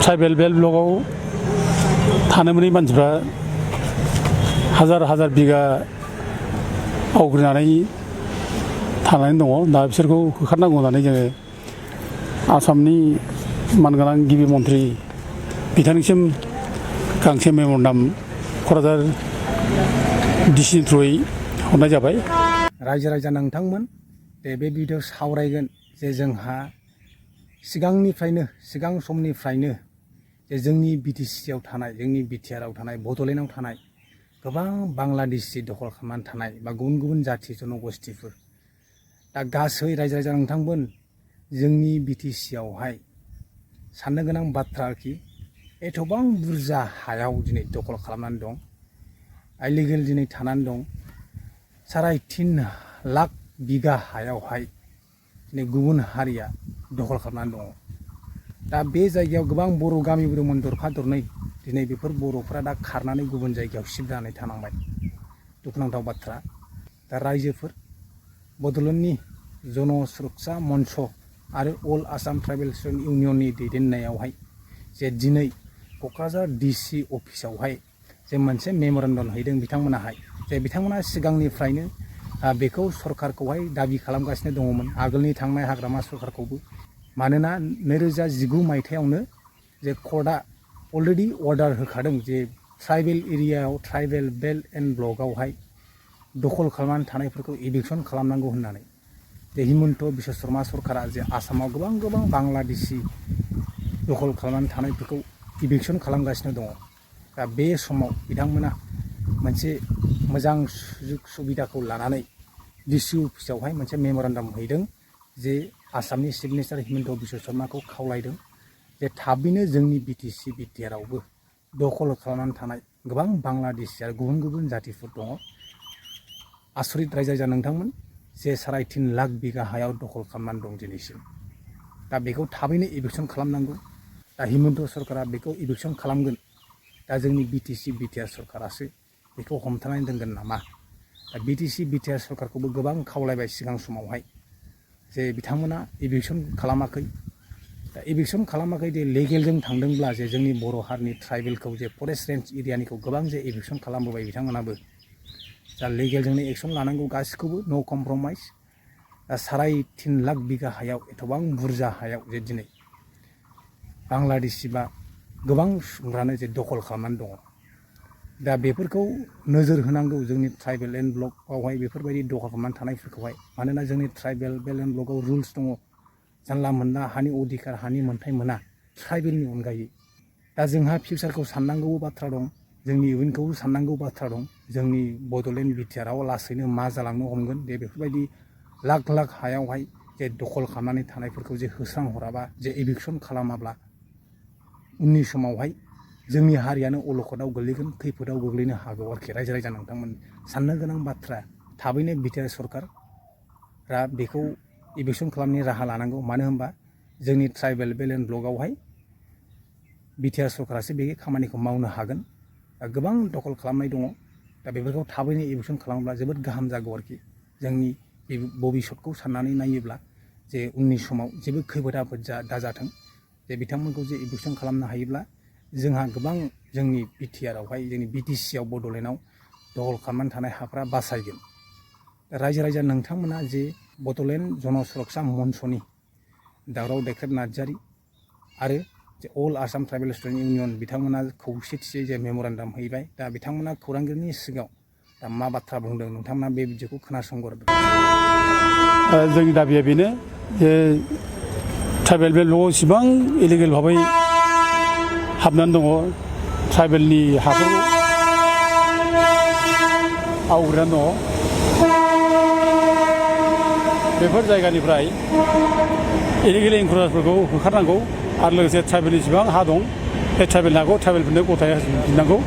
Tribal belt ब्लकआव थानो मोनै मानसिफ्रा हाजार हाजार बिगा आवग्रिनानै थानानै दङ। दा बिसोरखौ होखारनांगौ होननानै जोङो आसामनि मानगोनां गिबि मन्थ्रि बिथांनिसिम गांसे मेम'रेन्डाम क'क्राझार डिसिनि थ्रुयै हरनाय जाबाय। रायजो राजा नोंथांमोन बे भिडिअ सावरायगोन जे जोंहा सिगां समनिफ्रायनो जे जोंनि बिटिसिआव थानाय, जोंनि बिटिआरआव थानाय, बड'लेण्डआव थानाय गोबां बांलादेशि दखल खालामनानै थानाय बा गुबुन गुबुन जाथि जन'गोष्ठीफोर, दा गासै रायजो राजा नोंथांमोन जोंनि बिटिसिआवहाय साननो गोनां बाथ्रा आरोखि एथबां बुरजा हायाव दिनै दखल खालामनानै दं, इलिगेल दिनै थानानै दं। 3.5 लाख बिगा हायावहाय दिनै गुबुन हारिया दखल खालामनानै दङ। दा बे जायगायाव गोबां बर' गामिबो दंमोन, दरफा दरनै। दिनै बेफोर बर'फ्रा दा खारनानै गुबुन जायगायाव शिफ्ट जानानै थानांबाय। दुखुनांथाव बाथ्रा। दा रायजोफोर, बड'लेण्डनि जन सुरक्षा मन्च आरो अल आसाम ट्राइबेल स्टुडेन्ट इउनियननि दैदेननायावहाय जे दिनै क'क्राझार डिसि अफिसावहाय जे मोनसे मेम'रेन्डाम हैदों बिथांमोनाहाय, जे बिथांमोना सिगांनिफ्रायनो बेखौ सरकारखौहाय दाबि खालामगासिनो दङमोन, आगोलनि थांनाय हाग्रामा सरकारखौबो। मानोना 2019 मायथाइयावनो जे कर्टआ अलरेडि अर्डार होखादों जे ट्राइबेल एरियायाव, ट्राइबेल बेल्ट एन्ड ब्लकआवहाय दखल खालामनानै थानायफोरखौ इभिकसन खालामनांगौ होननानै। जे हिमन्त बिश्व शर्मा सरकारा जे आसामाव गोबां बांलादेशि दखल खालामनानै थानायफोरखौ इभिकसन खालामगासिनो दङ। दा बे समाव बिथांमोना मोनसे मोजां सुजुग सुबिदाखौ लानानै डिसि अफिसावहाय मोनसे मेम'रेन्डाम हैदों, जे आसामनि चिफ मिनिस्टार हिमन्त बिश्व शर्माखौ खावलायदों जे थाबैनो जोंनि बिटिसि बिटिआरआवबो दखल खालामनानै थानाय गोबां बांलादेशि आरो गुबुन गुबुन जातिफोर दङ। आसरित रायजो राजा नोंथांमोन, जे 3.5 लाख बिगा हायाव दखल खालामनानै दं दिनैसिम। दा बेखौ थाबैनो इभिकसन खालामनांगौ। दा हिमन्त सरकारा बेखौ इभिकसन खालामगोन। दा जोंनि बिटिसि बिटिआर सरकारासो बेखौ हमथानानै दोनगोन नामा? दा बिटिसि बिटिआर सरकारखौबो गोबां खावलायबाय सिगां समावहाय, जे बिथांमोना इभिकसन खालामाखै। दा इभिकसन खालामाखै जे लिगेलजों थांदोंब्ला जे जोंनि बर' हारिनि ट्राइबेलखौ जे फरेस्ट रेन्ज एरियानिखौ गोबां जे इभिकसन खालामबोबाय बिथांमोनाबो। दा लिगेलजोंनो एक्सन लानांगौ गासिखौबो, नो कमप्रमाइस। दा 3.5 लाख बिगा हायाव, एथबां बुरजा हायाव जे दिनै बांलादेशि बा गोबां सुबुंफ्रानो जे दखल खालामनानै दङ। दा बेफोरखौ नोजोर होनांगौ जोंनि ट्राइबेल एन्ड ब्लकआवहाय बेफोरबायदि दखल खालामनानै थानायफोरखौहाय। मानोना जोंनि ट्राइबेल बेल्ट एन्ड ब्लकआव रुल्स दङ, जानला मोनला हानि अधिकार, हानि मोन्थाय मोना ट्राइबेलनि अनगायै। दा जोंहा फिउचारखौ साननांगौबो बाथ्रा दं, जोंनि इयुनखौबो साननांगौ बाथ्रा दं। जोंनि बड'लेण्ड बिटिआरआव लासैनो मा जालांनो हमगोन, जे बेफोरबायदि लाख लाख हायावहाय जे दखल खालामनानै थानायफोरखौ जे होस्रांहराबा, जे इभिकसन खालामाब्ला उननि समावहाय जोंनि हारियानो अलखदाव गोग्लैगोन, खैफोदाव गोग्लैनो हागौ आरोखि। रायजो राजा नोंथांमोन, साननो गोनां बाथ्रा। थाबैनो बिटिआर सरकारा बेखौ इभिकसन खालामनायनि राहा लानांगौ। मानो होनबा जोंनि ट्राइबेल बेल्ट एन्ड ब्लकआवहाय बिटिआर सरकारासो बे खामानिखौ मावनो हागोन। दा गोबां दखल खालामनाय दङ। दा बेफोरखौ थाबैनो इभिकसन खालामोब्ला जोबोद गाहाम जागौ आरोखि। जोंनि भबिसतखौ साननानै नायोब्ला जे उननि समाव जेबो खैफोद आफोद दाजाथों, जे बिथांमोनखौ जे इभिकसन खालामनो हायोब्ला जोंहा गोबां जोंनि बिटिआरआवहाय, जोंनि बिटिसिआव, बड'लेण्डआव दखल खालामनानै थानाय हाफ्रा बासायगोन। रायजो राजा नोंथांमोना जे बड'लेण्ड जन सुरक्षा मन्चनि दावराव देख्रेब नार्जारि आरो जे अल आसाम ट्राइबेल स्टुडेन्ट इउनियन बिथांमोना खौसेथियै जे मेम'रेन्डाम हैबाय। दा बिथांमोना खौरांगिरिनि सिगाङाव दा मा बाथ्रा बुंदों नोंथांमोना बे भिडिअखौ खोनासंग्रोदों। जोंनि दाबिया बेनो जे ट्राइबेल बेल्ट ब्लकआव इसिबां इलिगेल भाबै हाबनानै दङ, ट्राइबेलनि हाफोरखौ आवग्रिनानै दङ। बेफोर जायगानिफ्राय इलिगेल एनक्र'चारफोरखौ होखारनांगौ आरो लोगोसे ट्राइबेलनि जेसेबां हा दं बे ट्राइबेल हाखौ ट्राइबेलफोरनो गथायै होफिननांगौ।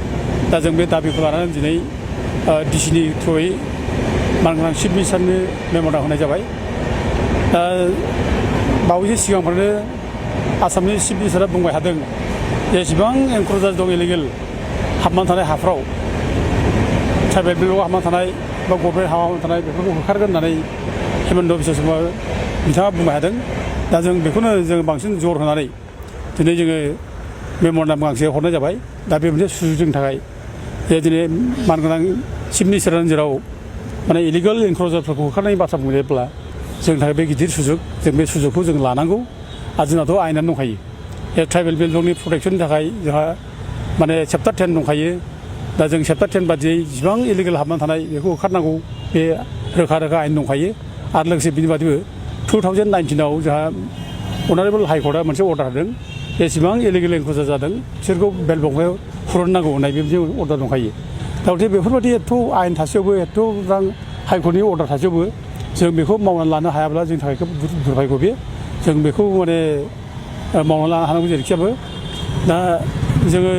दा जों बे दाबिखौ लानानै दिनै डिसिनि थ्रुयै मानगोनां चिफ मिनिस्टारनो मेम'रेन्डाम होनाय जाबाय। दा बावैसो सिगांफ्रावनो आसामनि चिफ मिनिस्टारा बुंबाय थादों जेसेबां एनक्र'चार दं इलिगेल हाबनानै थानाय हाफ्राव, ट्राइबेल बेल्टआव हाबनानै थानाय बा गभर्नमेन्ट हाबनानै थानाय बेफोरखौ होखारगोन होननानै हिमन्त बिश्व शर्मा बिथाङा बुंबाय थादों। दा जों बेखौनो जों बांसिन जर होनानै दिनै जोङो मेम'रेन्डाम गांसे हरनाय जाबाय दा बे मोनसे सुजुगनि थाखाय जे दिनै मानगोनां चिफ मिनिस्टारनि जेराव माने इलिगेल एनक्ल'जारफोरखौ होखारनायनि बाथ्रा बुंनायब्ला जोंनि थाखाय बे गिदिर सुजुग जों बे सुजुगखौ जों लानांगौ आरो जोंनाथ' आयेनानो दंखायो बे ट्राइबेल बेल्टनि प्रटेक्सननि थाखाय जोंहा माने चेप्टार 10 दंखायो दा जों चेप्टार 10 बादियै जेसेबां इलिगेल हाबनानै थानाय बेखौ होखारनांगौ बे रोखा रोखा आयेन दंखायो आरो लोगोसे बिनि बादैबो 2019आव जोंहा अनारेबल हाइकर्टआ मोनसे अर्डार होदों जेसेबां इलिगेल एनक्ल'जार जादों बिसोरखौ बेल बंफायाव हुरननांगौ होननाय बेबायदि अर्डार दंखायो दा गथिखे बेफोरबायदि एथ' आयेन थासेयावबो एथ' रां हाइकर्टनि अर्डार थासेयावबो जों बेखौ मावनानै लानो हायाब्ला जोंनि थाखाय खोब दुर्भाग्य बे जों बेखौ माने मावनानै लानो हानांगौ जेरैखियाबो दा जोङो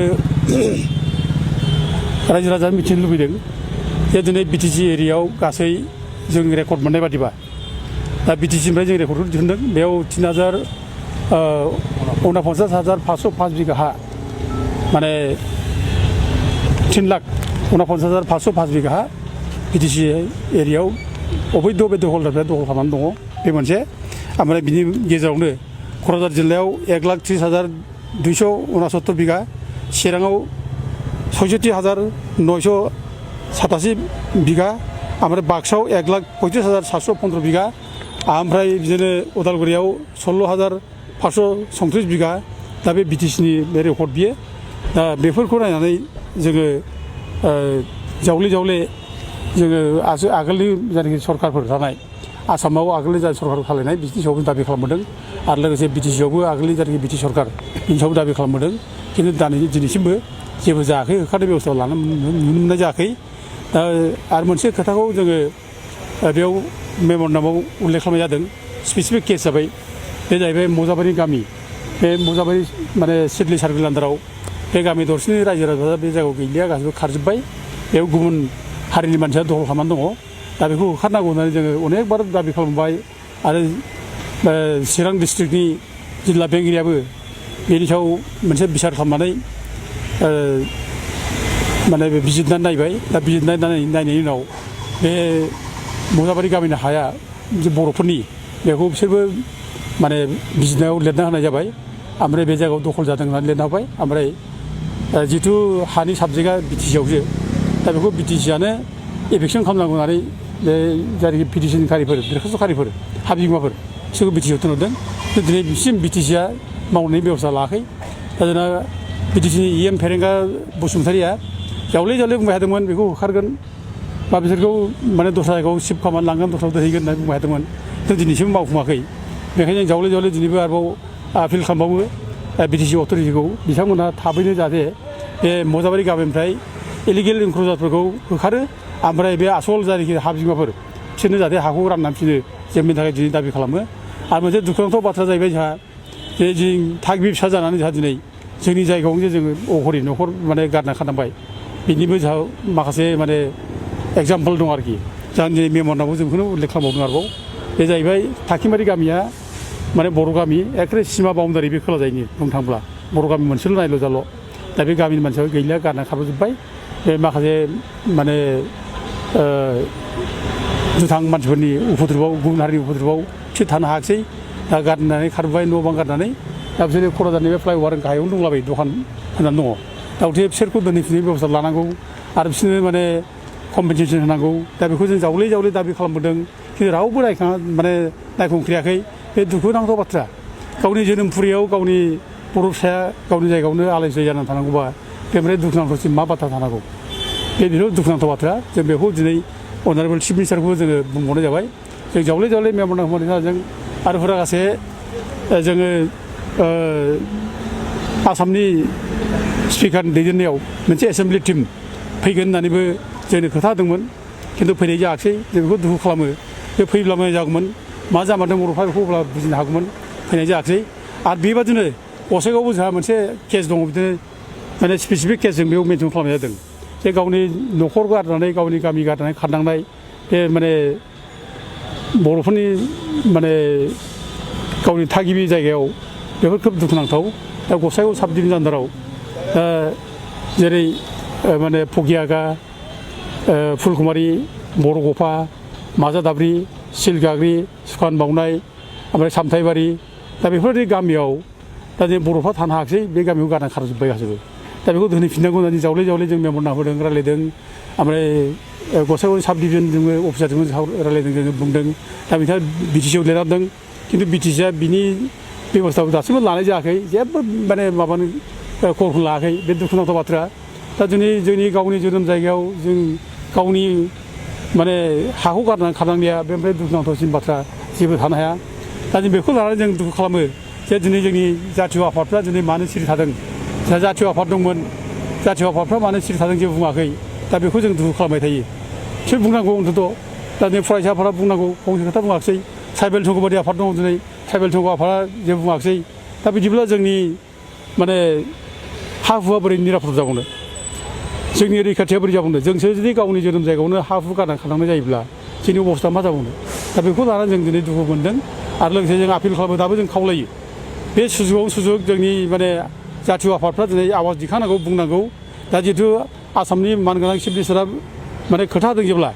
रायजो राजानो मिथिनो लुबैदों जे दिनै बिटिसि एरियायाव गासै जों रेकर्ड मोननाय बादिबा दा बिटिसिनिफ्राय जों रेकर्डखौ दिहुनदों बेयाव 3,49,505 बिगा हा माने 3,49,505 बिगा हा बिटिसि एरियायाव अबैध बे दखलदारफ्रा दखल खालामनानै दङ बे मोनसे ओमफ्राय बिनि गेजेरावनो क'क्राझार जिल्लायाव 1,30,269 बिगा चिराङाव 66,987 बिगा ओमफ्राय बाक्सायाव 1,35,715 बिगा ओमफ्राय बिदिनो उदालगुरियाव 16,537 बिगा दा बे बिटिसिनि बे रेकर्ड बियो दा बेफोरखौ नायनानै जोङो जावले जोङो आगोलनि जायनाखि सरकारफोर थानाय आसामाव आगोलनि जा सरकार खालायनाय बिनि सायावबो दाबि खालामबोदों आरो लोगोसे बिटिसियावबो आगोलनि जायनाखि बिटि सरकार बिनि सायावबो दाबि खालामबोदों खिन्थु दिनैसिमबो जेबो जायाखै होखारनाय बेबस्था नुनो मोननाय जायाखै दा आरो मोनसे खोथाखौ जोङो बेयाव मेम'रेन्डामाव उल्लेख खालामनाय जादों स्पेसिफिक केस जाबाय बे जाहैबाय मजाबारि गामि बे मजाबारि माने सिडली सार्कल आन्दाराव बे गामि दरसेनि रायजो राजा बे जायगायाव गैलिया गासिबो खारजोब्बाय बेयाव गुबुन हारिनि मानसिया दखल खालामनानै दङ दा बेखौ होखारनांगौ होननानै जोङो अनेकबार दाबि खालामबाय आरो चिरां डिस्ट्रिक्टनि जिल्ला बेंगिरियाबो बेनि सायाव मोनसे बिसार खालामनानै माने बिजिरनानै नायबाय दा नायनायनि उनाव बे मजाबारि गामिनि हाया जे बर'फोरनि बेखौ बिसोरबो माने बिजिरनायाव लिरना होनाय जाबाय ओमफ्राय बे जायगायाव दखल जादों होननानै लिरना होबाय ओमफ्राय जिथु हानि साबजेक्टआ बिटिसियावसो दा बेखौ बिटिसियानो एफेक्सन खालामनांगौ होननानै बे जायनाखि पिटिसनकारिफोर दरखास्त'कारिफोर हा बिगोमाफोर बिसोरखौ बिटिसियाव थिनहरदों दिनै बिसिम बिटिसिया मावनायनि बेबस्था लायाखै दा जोंना बिटिसिनि EM फेरेंगा बसुमतारिया जावले बुंबाय थादोंमोन बेखौ होखारगोन बा बिसोरखौ माने दस्रा जायगायाव शिफ्ट खालामनानै लांगोन दस्रायाव दोनहैगोन होननानै बुंबाय थादोंमोन खिन्थु दिनैसिम मावफुङाखै बेखायनो जों जावले दिनैबो आरोबाव आपिल खालामबावो बिटिसि अथ'रिटिखौ बिथांमोनहा थाबैनो जाहाथे बे मजाबारि गामिनिफ्राय इलिगेल एनक्ल'जारफोरखौ होखारो ओमफ्राय बे आसल जायनाखि हा बिगोमाफोर बिसोरनो जाहाथे हाखौ राननानै फिनो जों बेनि थाखाय दिनै दाबि खालामो आरो मोनसे दुखुनांथाव बाथ्रा जाहैबाय जोंहा जे जों थागिबि फिसा जानानै जोंहा दिनै जोंनि जायगायावनो जे जोङो अघरि न'खर माने गारना खारनांबाय बिनिबो जोंहा माखासे माने एगजाम्पल दं आरोखि जों दिनै मेम'रेन्डामाव जों बेखौनो उल्लेख खालामबावदों आरोबाव बे जाहैबाय थाखिमारि गामिया माने बर' गामि एखेबारे सिमा बाउण्डारि बे खोला जायनि बुंनो थाङोब्ला बर' गामि मोनसेल' नायल' जाल' दा बे गामिनि मानसियाबो गैलिया गारना खारबोजोब्बाय बे माखासे माने दुथां मानसिफोरनि उपद्रबआव गुबुन हारिनि उपद्रबआव बिसोर थानो हायाखिसै दा गारनानै खारबोबाय न' बां गारनानै दा बिसोरो क'क्राझारनि बे फ्लाइअभार गाहायावनो दंलाबायो दखान होनानै दङ दा गथिखे बिसोरखौ दोनहैफिननायनि बेबस्था लानांगौ आरो बिसोरनो माने कम्पेनसेसन होनांगौ दा बेखौ जों जावले दाबि खालामबोदों खिन्थु रावबो नायखांख्रियाखै बे दुखुनांथाव बाथ्रा गावनि जोनोमफुरियाव गावनि बर' फिसाया गावनि जायगायावनो आलाय सिलाय जानानै थानांगौबा बेनिफ्राय दुखुनांथावसिम मा बाथ्रा थानांगौ बे बेल' दुखुनांथाव बाथ्रा जों बेखौ दिनै अनारेबल चिफ मिनिस्टारखौबो जोङो बुंबावनाय जाबाय जों जावले मेम'रेन्डाम होनाय जों आरो हुरागासे जोङो आसामनि स्पिकारनि दैदेननायाव मोनसे एसेम्बलि टिम फैगोन होननानैबो जोंनो खोथा होदोंमोन खिन्थु फैनाय जायाखिसै जों बेखौ दुखु खालामो बे फैब्ला मोजां जागौमोन मा जामारदों बर'फ्रा बेखौ अब्ला बुजिनो हागौमोन फैनाय जायाखिसै आरो बेबादिनो गसाइगावआवबो जोंहा मोनसे केस दङ बिदिनो माने स्पेसिफिक केस जों बेयाव मेनसन खालामनाय जादों जे गावनि न'खर गारनानै गावनि गामि गारनानै खारनांनाय बे माने बर'फोरनि माने गावनि थागिबि जायगायाव बेफोर खोब दुखुनांथाव दा गसाइगाव साब डिभिजन आन्दाराव जेरै माने फगियागा फुलकुमारि बरगफा माजादाब्रि सिलगाग्रि सुखान बावनाय ओमफ्राय सामथाइबारि दा बेफोरबायदि गामियाव दा जों बर'फ्रा थानो हायाखिसै बे गामियाव गारना खारजोब्बाय गासैबो दा बेखौ दोनहैफिननांगौ होननानै जावले जावले जों मेमर नाहरदों रायलायदों ओमफ्राय गसाइगाव साब डिभिजनजोंबो अफिसारजोंबो रायलायदों जोङो बुंदों दा बिथाङा बिटिसिआव लिरहरदों खिन्थु बिटिसिआ बिनि बेब'स्थाखौ दासिमबो लानाय जायाखै जेबो माने माबानो खबरखौ लायाखै बे दुखुनांथाव बाथ्रा दा दिनै जोंनि गावनि जोनोम जायगायाव जों गावनि माने हाखौ गारनानै खारनांनाया बेनिफ्राय दुखुनांथावसिन बाथ्रा जेबो थानो हाया दा जों बेखौ लानानै जों दुखु खालामो जे दिनै जोंनि जातीय आफादफ्रा दिनै मानो सिरि थादों जा जातीय आफाद दंमोन जातीय आफादफ्रा मानो सिरि थादों जेबो बुङाखै दा बेखौ जों दुखु खालामबाय थायो बिसोर बुंनांगौ अन्तत' दा दिनै फरायसा आफादा बुंनांगौ फंसे खोथा बुङाखिसै ट्राइबेल संघबादि आफाद दङ दिनै ट्राइबेल संघ आफादा जेबो बुङाखिसै दा बिदिब्ला जोंनि माने हा हुआ बोरै निरापद जाबावनो जोंनि रैखाथिया बोरै जाबावनो जोंसो जुदि गावनि जोनोम जायगायावनो हा हु गारनानै खालामनाय जायोब्ला जोंनि अबस्था मा जाबावनो दा बेखौ लानानै जों दिनै दुखु मोनदों आरो लोगोसे जों आपिल खालामो दाबो जों खावलायो बे सुजुगावनो सुजुग जोंनि माने जातीय आफादफ्रा दिनै आवाज दिखांनांगौ बुंनांगौ दा जिहेतु आसामनि मानगोनां चिफ मिनिस्टारा माने खोथा होदों जेब्ला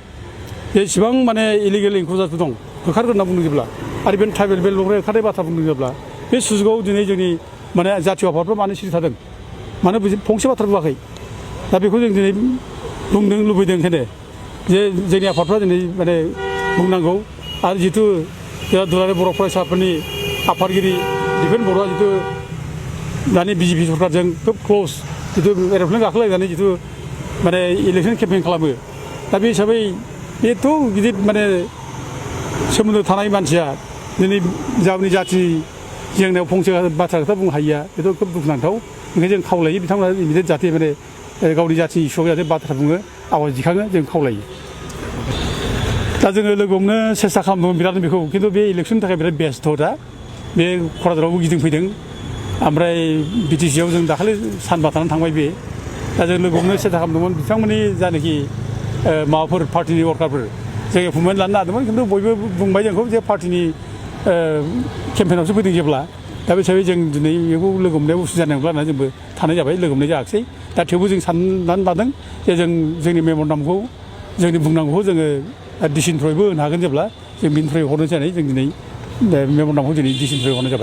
जेसेबां माने इलिगेल इनक्लुजारफोर दं होखारगोन होनना बुंदों जेब्ला आरो बे ट्राइबेल बेलनिफ्राय होखारनाय बाथ्रा बुंदों जेब्ला बे सुजुगाव दिनै जोंनि माने जातीय आफादफ्रा मानो सिरि थादों मानो फंसे बाथ्रा बुङाखै दा बेखौ जों दिनै बुंदों लुबैदों ओंखायनो जे जोंनि आफादफ्रा दिनै माने बुंनांगौ आरो जिथु जोंहा दुलाराय बर' फरायसाफोरनि आफादगिरि दिपेन बर'आ जिथु दानि बिजेपि सरकारजों खोब क्ल'ज जिथु एर'प्लेन गाखोलायनानै जिथु माने इलेक्सन केम्पेइन खालामो दा बे हिसाबै बेथ' गिदिर माने सोमोन्दो थानाय मानसिया दिनै गावनि जाथिनि जेंनायाव फंसे बाथ्रा खोथा बुंनो हायिया बेथ' खोब दुखुनांथाव ओंखायनो जों खावलायो बिथांमोना इमिडियेट जाहाथे माने गावनि जाथिनि इस्युआव जाहाथे बाथ्रा बुङो आवाज दिखाङो जों खावलायो दा जोङो लोगो हमनो सेस्था खालामदोंमोन बिराद बेखौ खिन्थु बे इलेक्सननि थाखाय बिराद बेस्थ' दा बे क'क्राझारावबो गिदिंफैदों ओमफ्राय बिटिसिआव जों दाखालि सानबा थानानै थांबाय बे दा जों लोगो हमनो सेस्था खालामदोंमोन बिथांमोननि जायनाखि माबाफोर पार्टिनि वर्कारफोर जों एपइन्टमेन्ट लानो नागिरदोंमोन खिन्थु बयबो बुंबाय जोंखौ जे पार्टिनि केम्पेइनावसो फैदों जेब्ला दा बे हिसाबै जों दिनै बेखौ लोगो हमनायाव उसुबिदा जानाय नंला होननानै जोंबो थानाय जाबाय लोगो हमनाय जायाखिसै दा थेवबो जों साननानै लादों जे जों जोंनि मेम'रेन्डामखौ जोंनि बुंनांगौखौ जोङो डिसिनिफ्रायबो होनो हागोन जेब्ला जों बिनिफ्राय हरनोसै होननानै जों दिनै मेम'रेन्डामखौ दिनै डिसिनिफ्राय हरनाय जाबाय